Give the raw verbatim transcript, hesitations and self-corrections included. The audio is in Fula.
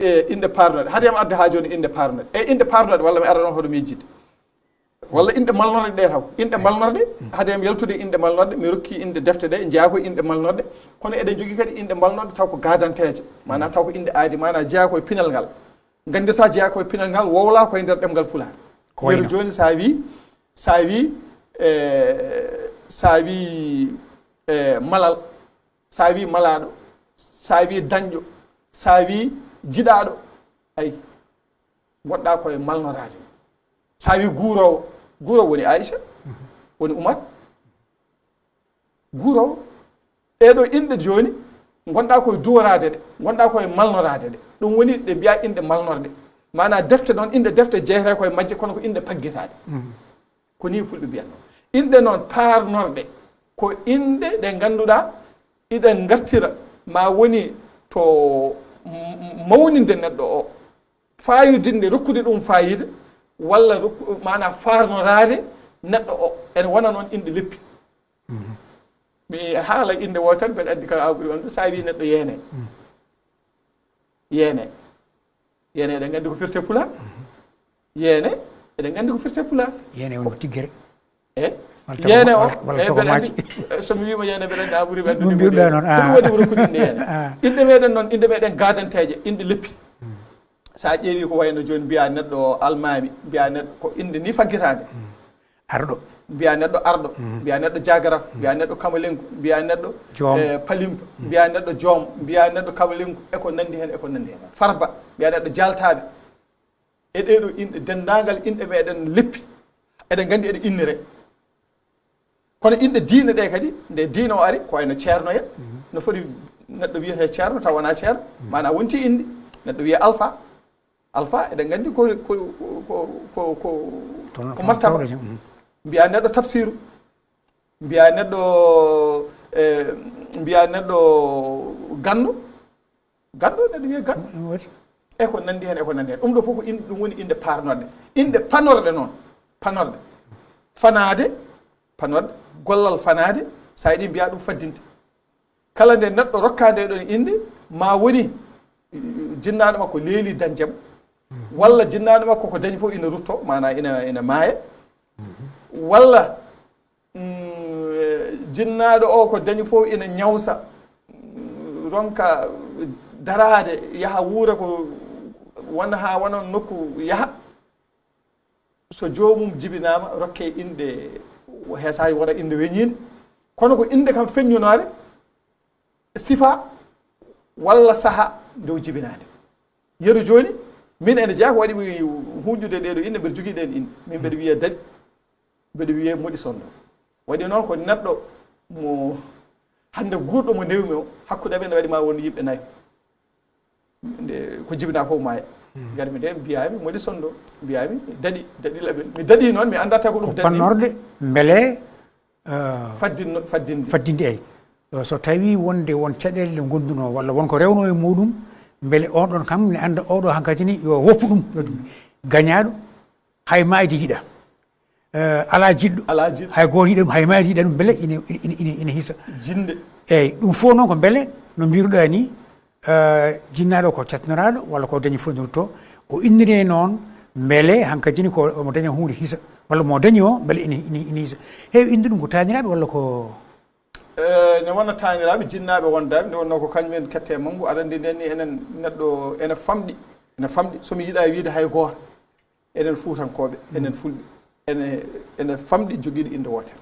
E inɗe parnorɗe. Hade yam adda haa jooni inɗe parnorɗe. E inɗe parnorɗe, walla mi ara ɗoon hoto miijjidde. Walla inɗe malnorɗe ɗe taw. Inɗe malnorɗe, hade yam yaltude inɗe malnorɗe, mi rokki inɗe defte ɗe, jeyaa ko e inɗe malnorɗe. Kono eɗen njogii kadi inɗe malnorɗe taw ko gaadanteeje. Maanaam taw ko inɗe aadi, maanaam jeyaa ko e pinal ngal. Nganndirtaa jeyaa ko e pinal ngal, wowlaa ko e nder ɗemngal Pulaar. Ko wayno? Yeru jooni so a wii, so a wii, e, so a wii, e, malal, so a wii malaaɗo, so a wii dañɗo, so a wii jiɗaaɗo, ay, ngonɗaa ko e malnoraade. So a wii guuroowo, guuroowo woni Aïcha, woni Umar. Guuroowo, ɗee ɗoo inɗe jooni, ngonɗaa ko e duworaade ɗe, ngonɗaa ko e malnoraade ɗe. Ɗum woni ɗe mbiyaa inɗe malnorɗe. Maanaa defte noon, inɗe defte jeyetee ko e majje, kono ko inɗe paggitaaɗe. Ko nii fulɓe mbiyatnoo. Inɗe noon paarnorɗe, ko inɗe ɗe ngannduɗaa iɗe ngartira, ma woni to m-, m-, mawninde neɗɗo o, faayodinde, rokkude ɗum faayiida, walla rokku-, maanaa faarnoraade neɗɗo o. Ene wona noon inɗe leppi. Mi haala innde wootere, mbeɗa anndi kala awa ɓuri wonde, so a wii neɗɗo yeene. Yeene. Yeene, eɗen nganndi ko firtee Pulaar. Yeene, eɗen nganndi ko firtee Pulaar. Yeene woni ko tiggere. E? Walla yeene o, walla, walla e, togo mbeɗa anndi, maaci. E, so mi wiima yeene, mbeɗa anndi a ɓuri ɓe anndude. Ɗum mbiɗa noon, ko ɗum ah. Waɗi rokkude innde yeene. Ah. Inɗe meɗen noon, inɗe meɗen gaadanteeje, inɗe leppi. So a ƴeewi ko wayno jooni mbiyaa neɗɗo almaami, mbiyaa neɗɗo ko innde ni faggitaande. Arɗo. Mbiyaa neɗɗo arɗo, mbiyaa neɗɗo jaagaraf, mbiyaa neɗɗo kamalengu, mbiyaa neɗɗo, joom, e, palimpa, mbiyaa neɗɗo joom, mbiyaa neɗɗo kamalengu, e ko nanndi heen, e ko nanndi heen. Farba, mbiyaa neɗɗo jaaltaaɓe. E ɗee ɗoo inɗe, denndaangal inɗe meɗen leppi, eɗen nganndi eɗe innire. Kono inɗe diine ɗe kadi, nde diine o ari, ko wayno ceerno en, no foti neɗɗo wiyetee ceerno, tawa wonaa ceerno, maanaa wonti innde, neɗɗo wiyee alfa. Alfa, eɗen nganndi ko, ko, ko, ko, ko, ko martaba. Mbiyaa neɗɗo tafsiru, mbiyaa neɗɗo, e, mbiyaa neɗɗo ganndo, ganndo, neɗɗo wiyee ganndo. E ko nanndi heen, e ko nanndi heen. Ɗum ɗoo fof ko in-, ɗum woni inɗe paarnorɗe. Inɗe panorɗe noon, panorɗe. Fanaade, panorɗe, gollal fanaade, so a yiɗi mbiyaa ɗum faddinde. Kala nde neɗɗo rokkaa nde ɗoon innde, ma woni jinnaaɗo makko leeli dañde mo, walla jinnaaɗo makko ko dañi fof ina ruttoo, maanaa ina, ina maaya, walla, mm, jinnaaɗo o ko dañi fof ina ñawsa, mm, ronka daraade, yaha wuura ko wona haa wona nokku yaha. So joomum jibinaama, rokkee innde, heesaani wona innde weñiinde. Kono ko innde kam feññunaare, sifa walla saha nde o jibinaande. Yeru jooni, min ene jeyaa ko waɗi mi huuñude ɗee ɗoo inɗe, mbeɗa jogii ɗeen inɗe. Min mbeɗa wiyee Daɗi, mbeɗa wiyee Moɗi Sonndo. Waɗi noon ko neɗɗo mo hannde guurɗo mo ndew-mi o, hakkunde amen ene waɗi ma won yimɓe nayo. Nde ko jibinaa fof maaya. Ngarmi nde mbiyaami Moɗi Sonndo, mbiyaami Daɗi, Daɗi Label. Mi daɗii noon, mi anndaa taw ko ɗum daɗi. Ko pannorɗe, mbele, eh, faddinno-, faddinde. Faddinde, eyi. Ɗo so tawii wonde won caɗeele ɗe ngondunoo walla won ko rewnoo e muuɗum, mbele on ɗon kam ne annda oɗo hankadi ni yo woppu ɗum, yo ɗum gañaaɗo, hay maayde yiɗa. Eh, alaa jiɗɗo. Alaa jiɗɗo. Hay gooto yiɗa ɗum, hay maayde yiɗa ɗum, mbele ina, ina, ina, ina hisa. Jinnde. Eyi, ɗum fof noon ko mbele no mbiruɗaa ni, eh, jinnaaɗo ko cetnoraaɗo walla ko dañi fof nurto, o inniree noon mbele hankadi ni ko omo daña huunde hisa, walla mo dañi o mbele ina, ina, ina hisa. Heewi innde ɗum ko taaniraaɓe walla ko? Eh, ne wona taaniraaɓe, jinnaaɓe wondaaɓe, nde wonnoo ko kañum en kette e manngu, aɗa anndi nden ni enen neɗɗo ene famɗi, ene famɗi, so mi yiɗaa wiyde hay gooto, enen Fuutankooɓe, enen Fulɓe, ene, ene famɗi jogiiɗo innde wootere.